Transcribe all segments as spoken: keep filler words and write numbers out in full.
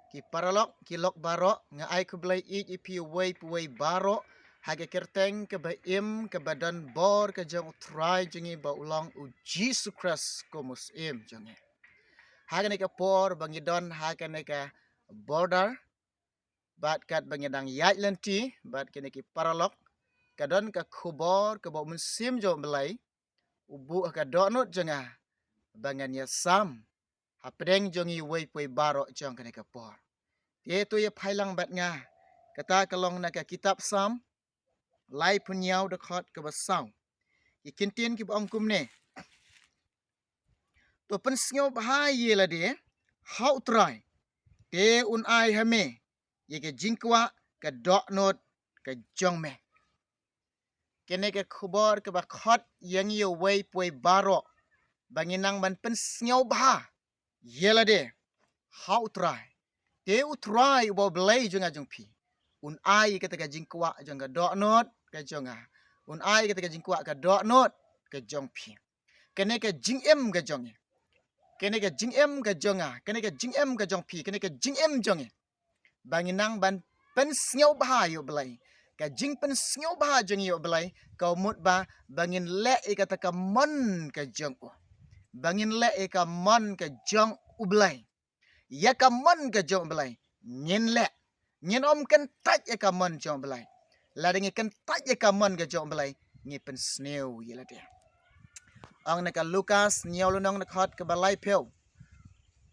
Ki paralok, ki lok baroh, nga ai khublei ïa phi uwei pa uwei baroh ha ka kyrteng kaba im, kaba don bor ka jong U Trai jong ngi ba u long U Jisu Khrist kum u Syiem jong ngi. Ha kane ka por ba ngi don ha kane ka border, bad katba ngi dang ïaid lynti bad kine ki paralok, ka don ka khubor kaba U Mynsiem jong U Blei u buh ha ka dohnud jong nga ba ngan ïasam hapdeng jong ngi uwei pa uwei baroh jong kane ka por. Te to ïa phai lang bad nga, kata ka long na ka kitab Salm laiphew hynñiew, dkhot kaba saw. Ki kyntien kiba ong kumne: To pynsngewbha ïa lade ha U Trai, te un ai ha me ïa ka jingkwah ka dohnud ka jong me. Kane ka khubor kaba khot ïa ngi uwei pa uwei baroh ba ngin nang ban pynsngewbha ïa lade ha U Trai. Te U Trai uba U Blei jong nga jong phi un ai kata ka jingkwah jong ka dohnud ka jong nga. Un ai kata ka jingkwah ka dohnud ka jong phi. Kane ka jingim ka jong ngi, kane ka jingim ka jong nga, kane ka jingim ka jong phi, kane ka jingim jong ngi, ba ngin nang ban pynsngewbha ïa U Blei. Ka jingpynsngewbha jong ngi ïa U Blei ka mut ba, ba ngin leh ïa kata ka mon ka jong u. Ba ngin leh ïa ka mon ka jong U Blei. Ïa ka mon ka jong U Blei ngin leh. Ngin ym kyntait ïa ka mon jong U Blei. Lada ngi kyntait ïa ka mon ka jong U Blei, ngi pynsniew ïa lade. Ong na ka Lukas hynñiew lynnong, dkhot kaba laiphew.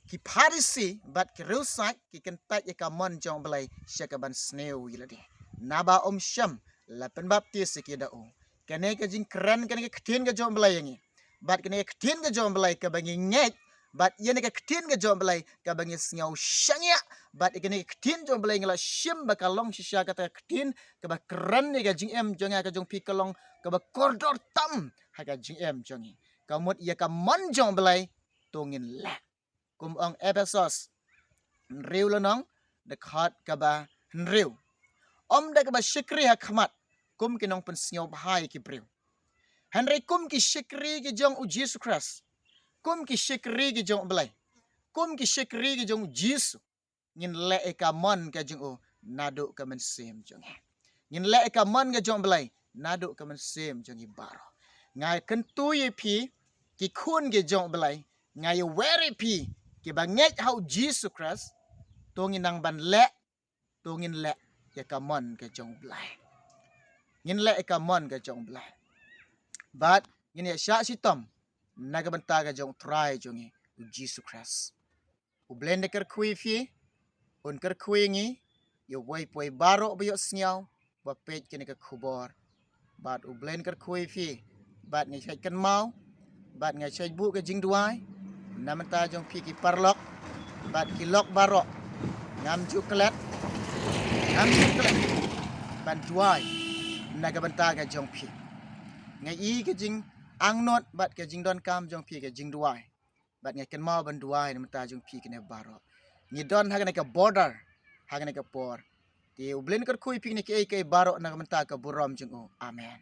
Ki Pharisi bad ki riewsaid ki kyntait ïa ka mon jong U Blei sha ka ban sniew ïa lade. Naba ym shym la pynbaptis ïa ki da u. Kane ka jingkren, kane ka ktien ka jong U Blei ïa ngi. Bad kane ka ktien ka jong U Blei kaba ngi ngeit, bad ïa kane ka ktien ka jong U Blei kaba ngi sngew shaniah, bad ïa kane ka ktien jong U Blei ngi la shim ba ka long shisha kata ka ktien kaba kren ïa ka jingim jong nga ka jong phi, ka long kaba kordor tam ha ka jingim jong ngi. Ka mut ïa ka mon jong U Blei to ngin leh. Kum ong Ephesos hynriew lynnong, dkhot kaba hynriew. Ym da kaba shakri ha khmat kum ki nongpynsngewbha ïa ki briew, hynrei kum ki shakri ki jong U Jisu Khrist, kum ki shakri ki jong U Blei, kum ki shakri ki jong U Jisu, ngin leh ïa ka mon ka jong u naduh ka mynsiem jong ngi. Ngin leh ïa ka mon ka jong U Blei naduh ka mynsiem jong ngi baroh. Nga kyntu ïa phi ki khun ki jong U Blei, nga ïawer ïa phi kiba ngeit ha U Jisu Khrist, to ngin nang ban leh, to ngin leh ïa ka mon ka jong U Blei. Ngin leh ïa ka mon ka jong U Blei. Bad ngin ïa shah shitom na ka bynta ka jong U Trai jong ngi U Jisu Khrist. U Blei un da kyrkhu ïa phi, un kyrkhu ïa ngi, ïa uwei pa uwei baroh ba ïohsngew, ba peit kane ka khubor. Bad U Blei un kyrkhu ïa phi, bad nga shait kynmaw, bad nga shait buh ka jingduwai na bynta jong phi ki paralok bad ki lok baroh. Ngam ju klet, ngam ju klet ban duwai na ka bynta ka jong phi. Nga i ka jingangnud bad ka jingdonkam jong phi ka jingduwai. Bad nga kynmaw ban duwai na bynta jong phi kine baroh. Ngi don ha kane ka border ha kane ka por. Te U Blei un kyrkhu ïa phi kine kiei kiei baroh na ka bynta ka burom jong u. Amen.